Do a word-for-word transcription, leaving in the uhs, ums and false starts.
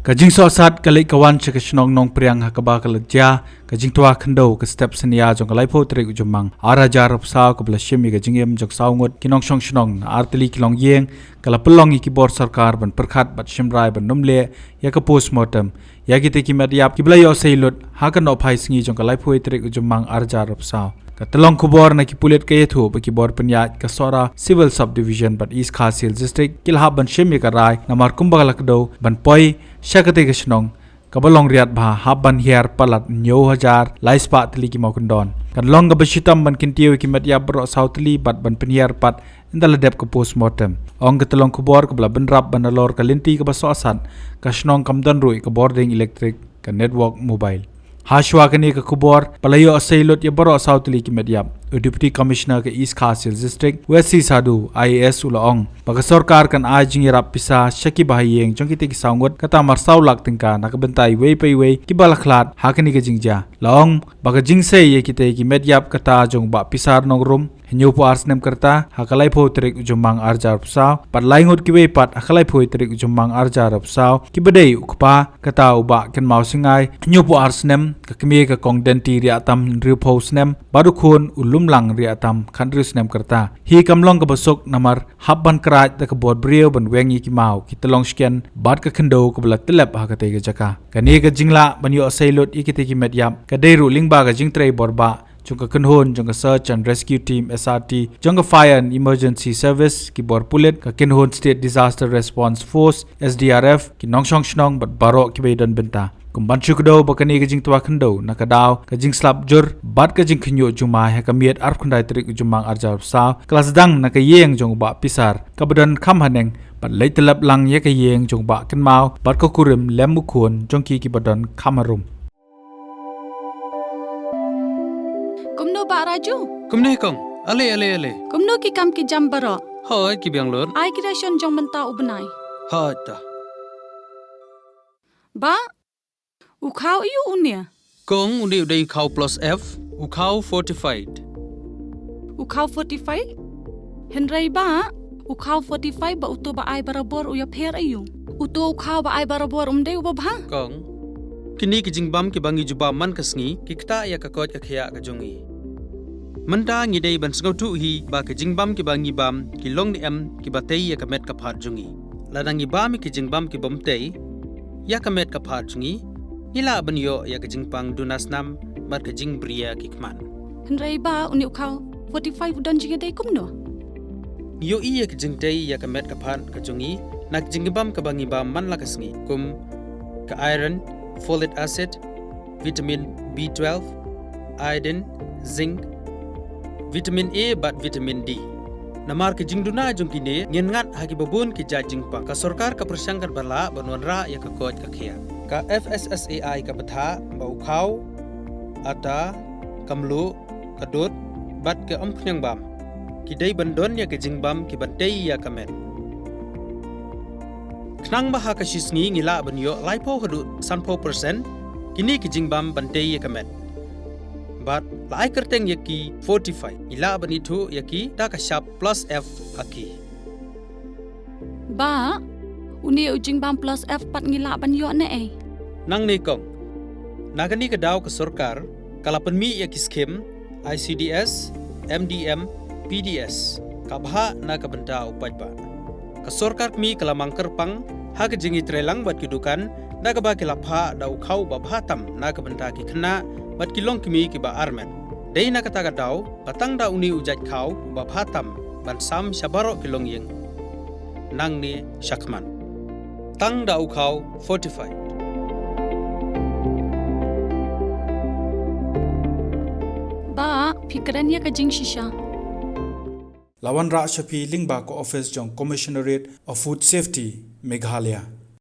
Ka jingsohsat ka leit ka wan sha ka shnong Nongpriang ha kaba ka la jia ka jingtwa khyndew ka step synñia jong ka laiphew tarik u Jymmang ar hajar arphew saw kaba la shim ïa ka jingim jong saw ngut ki nongshong shnong na artylli ki longïing, ka la pynlong ïa ki bor sorkar ban pyrkhat bad shim rai ban ym leh ïa ka postmortem ïa kitei ki met ïap kiba la ïoh sei lut ha ka nohphai sngi jong ka laiphew tarik u Jymmang ar hajar arphew saw. Ka tyllong khubor na ki pulit ka ïathuh ba ki bor pynïaid ka Sohra Civil Subdivision bad East Khasi Hills District ki la hap ban shim ïa ka rai namar kumba ka la kdew ban poi sha katei ka shnong kaba long riat bha hap ban hiar palat hynñiew hajar lai spah tylli ki mawkyndon. Kan long kaba shitom ban kyntiew ïa ki met ïap baroh saw tylli bad ban pynhiar pat ynda la dep ka postmortem. Ong ka tyllong khubor kaba la bynrap ban nalor ka lynti kaba sohsat, ka shnong kam don ruh ïa ka bording elektrik, ka network mobile. Hashwa kane ka khubor ba la ïoh sei lut ïa baroh saw tylli ki met ïap, u Deputy Commissioner ka East Khasi Hills District, Wesley Sadhu, I A S, u la ong ba ka sorkar kan ai jingïarap pisa sha ki bahaïing jong kitei ki saw ngut kata mar saw lak tyngka na ka bynta iwei pa iwei kiba la khlad ha kane ka jingjia. La ong ba ka jingsei ïa kitei ki met ïap kata jong u Bah Pisar Nongrum, hynñiewphew ar snem ka rta, ha ka laiphew tarik u Jymmang ar hajar arphew saw bad lai ngut kiwei pat ha ka laiphew tarik u Jymmang ar hajar arphew saw kiba dei u kpa kata u Bah Kynmaw Syngai, hynñiewphew ar snem, ka kmie ka Kong Denti Riahtam, hynriewphew snem, bad u khun u Lumlang Riahtam, khathynriew snem ka rta. Hi kam long kaba suk namar hap ban kyrhaid da ka bor briew ban weng ïa ki maw, ki tyllong shken bad ka khyndew kaba la tyllep ha katei ka jaka. Kane ka jinglah ban ïoh sei lut ïa kitei ki met ïap ka dei ruh lyngba ka jingtrei bor bah jong ka kynhun jong ka Search and Rescue Team, S R T, jong ka Fire and Emergency Service, ki bor pulit, ka kynhun State Disaster Response Force, S D R F, ki nongshong shnong bad baroh kiba ïadon bynta. Kum ban shu kdew ba kane ka jingtwa khyndew na ka daw ka jingslap jur bad ka jingkhynñiuh jumai ha ka miet arphew khyndai tarik u Jymmang ar hajar arphew saw ka la sdang na ka ïing jong u Bah Pisar kaba don kham haneng bad leit tyllep lang ïa ka ïing jong u Bah Kynmaw bad ka kurim lem u khun jong ki kiba don kham harum. Kumno Bah Raju? Kumne kong, ale ale ale. Kumno ki kam ki jam baroh? Hooid ki biang lut. Ai ki ration jong mynta u bnai. Hooid ta. Bah, u khaw aiu une? Kong, une u dei u khaw plus F, u khaw fortified. U khaw fortified? Hynrei Bah, u khaw fortified bad uto ba ai barabor u ïapher aiu? Uto u khaw ba ai barabor um dei uba bha? Kong, kine ki jingbam kiba ngi jubab man ka sngi ki ktah ïa ka koit ka khiah ka jong ngi. Mynta ngi dei ban sngewthuh hi ba ki jingbam kiba ngi bam ki long ne em kiba tei ïa ka met ka phad jong ngi. Lada ngi bam ïa ki jingbam kibym tei ïa ka met ka phad jong ngi, ngi lah ban ïoh ïa ka jingpang duna snam bad ka jingbriew ki khmat. Hynrei Bah, une u khaw fortified u don jingïadei kumno? Ngi ïohi ïa ka jingtei ïa ka met ka phad ka jong ngi na ka jingbam kaba ngi bam man la ka sngi, kum ka iron, folic acid, vitamin B twelve, iodine, zinc, vitamin A bad vitamin D. Namar ka jingduna jong kine ngin ngat ha kiba bun ki jait jingpang. Ka sorkar ka pyrshang katba lah ban wanrah ïa ka koit ka khiah. Ka F S S A I ka bthah ba u khaw, ata, ka mluh, ka dud bad ka umkhñiang bam ki dei ban don ïa ki jingbam kiban tei ïa ka met. Khnang ba ha ka shi sngi ngi lah ban ïoh laiphew haduh sanphew percent kine ki jingbam ban tei ïa ka met. Bad la ai kyrteng ïa ki fortified, ngi lah ban ithuh ïa ki da ka shap plus F ha ki. Bah, une u jingbam plus F pat ngi lah ban ïoh ne ei? Nangne kong, na kane ka daw ka sorkar ka la pynmih ïa ki skim I C D S, M D M, P D S, ka bhah na ka bynta u paidbah. Ka sorkar kmie ka la mang kyrpang ha ka jingïatreilang bad ki dukan da kaba ki la phah da u khaw uba bha tam na ka bynta ki khynnah bad ki longkmie kiba armet. Dei na kata ka daw ba tang da une u jait khaw uba bha tam ban sam sha baroh ki longïing nangne shakhmat. Tang da u khaw fortified. Bah, phi kren ïa ka jingshisha. La wanrah sha phi lyngba ka office jong Commissionerate of Food Safety, Meghalaya.